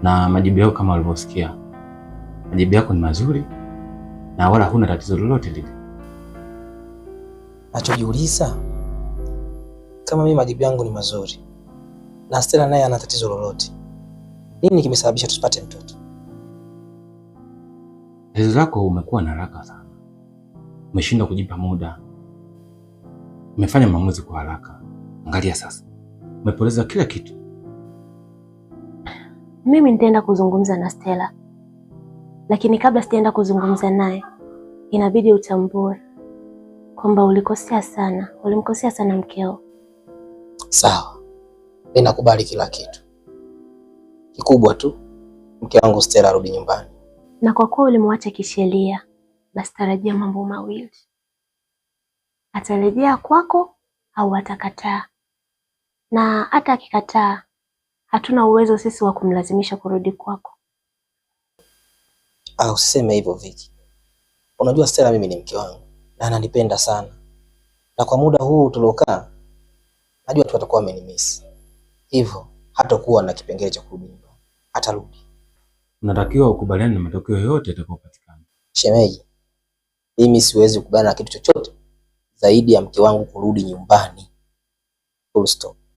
Na majibu yako kama ulivyosikia, majibu yako ni mazuri na wala huna tatizo lolote lile. Nachojiuliza, kama mimi majibu yangu ni mazuri na Stella naye ana tatizo lolote, nini kimesababisha tusipate mtoto? Tatizo lako, umekuwa na haraka sana, umeshindwa kujipa muda, umefanya maamuzi kwa haraka. Angalia sasa, umepoteza kila kitu. Mimi nitaenda kuzungumza na Stella, lakini kabla sijaenda kuzungumza naye, inabidi utambue kwamba ulikosea sana, ulimkosea sana mkeo. Sawa, mimi nakubali kila kitu, kikubwa tu mke wangu Stella arudi nyumbani. Na kwa kuwa ulimwacha kisheria, basi tarajia mambo mawili: atarejea kwako au atakataa. Na hata akikataa, hatuna uwezo sisi wa kumlazimisha kurudi kwako. Ah, usiseme hivyo Viki. Unajua Stella mimi ni mke wangu na ananipenda sana, na kwa muda huu tuliokaa, najua tu atakuwa amenimiss, hivyo hatakuwa na kipengele cha kurudi nyumbani, atarudi. Unatakiwa ukubaliane na matokeo yote yatakayopatikana. Shemeji, mimi siwezi kukubaliana na kitu chochote zaidi ya mke wangu kurudi nyumbani. Full stop.